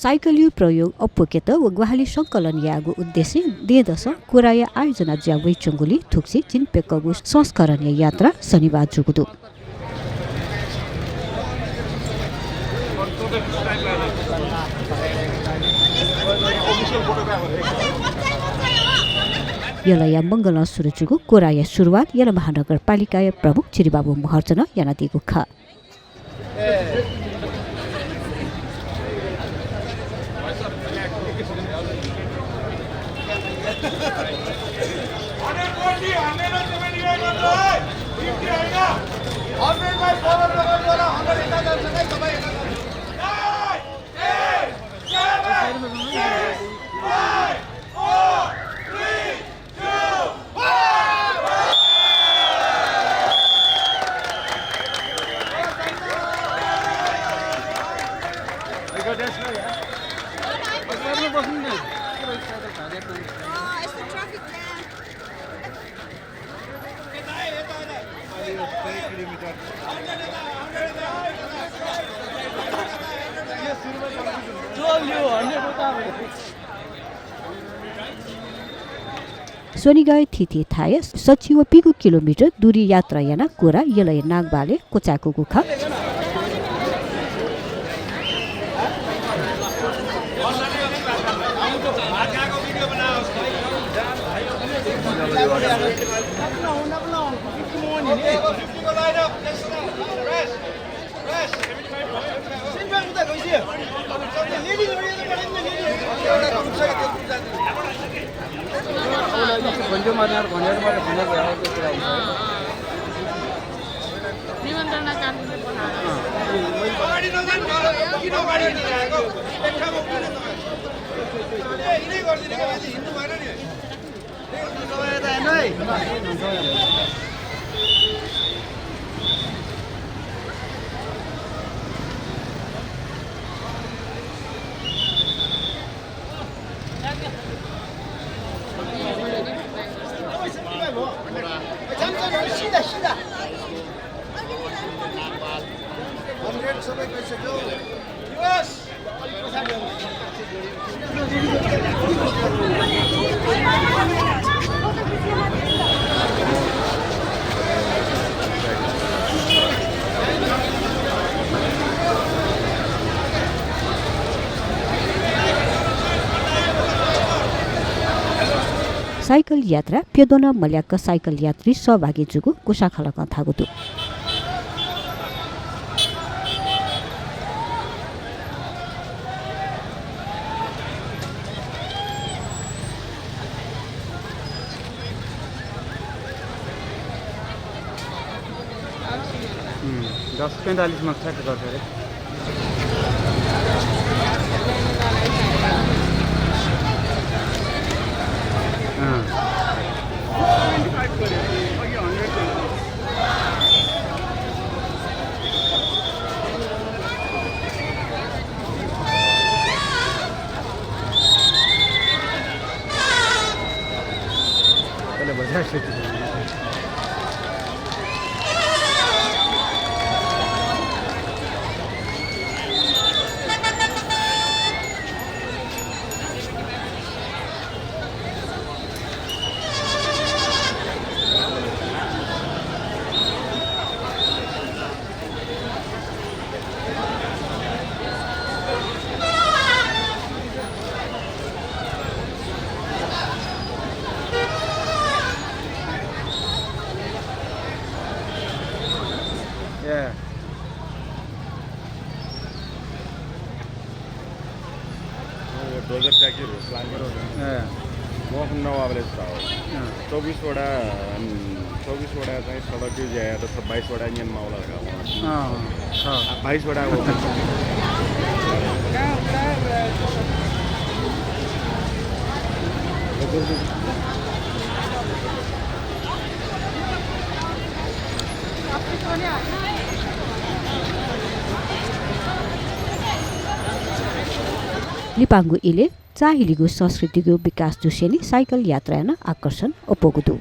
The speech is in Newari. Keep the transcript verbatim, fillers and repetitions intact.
साइकलया प्रयोग अप्वकेत व ग्वाहालि संकलन यायेगु उद्देश्यं दँय्‌दसं कोराया आयोजना जुया वइच्वंगुलिं थुगुसी झिंप्यक्वःगु संस्करणया यात्रा शनिबार जूगु दु। यलया मंगलं सुरु जूगु कोराया सुरुवात यल महानगरपालिकाया प्रमुख चिरिबाबु महर्जनं यानादीगु खः। स्वनिगःया थीथी थाय् सच्छि व पिगू किलोमिटर दूरी यात्रा यानाः कोरा यलया नागबहालय् क्वचाय्कूगु खः। साइकल यात्रा प्यद्वः नं मल्याक साइकल यात्री सहभागी जूगु कुसाखलकं धाःगु दु। हम्म, दस पैंतालिस मा छ गर्छ रे। अँ। ए। वो डोजर ट्रक ही रोक लागे। ए। वो हम नवाबले साहब। अँ। चौबिस वटा, अम, चौबिस वटा चाहिँ सडक यो ज्या यात छ, बाइस वटा नियन माउला लगा वहाँ। अँ, अँ, छ। आ, बाइस वटा वो। लिपांगु इलय् चाःहिलिगु संस्कृतिगु विकास जुसेंलि साइकल यात्रां नं आकर्षण अप्वःगु दु।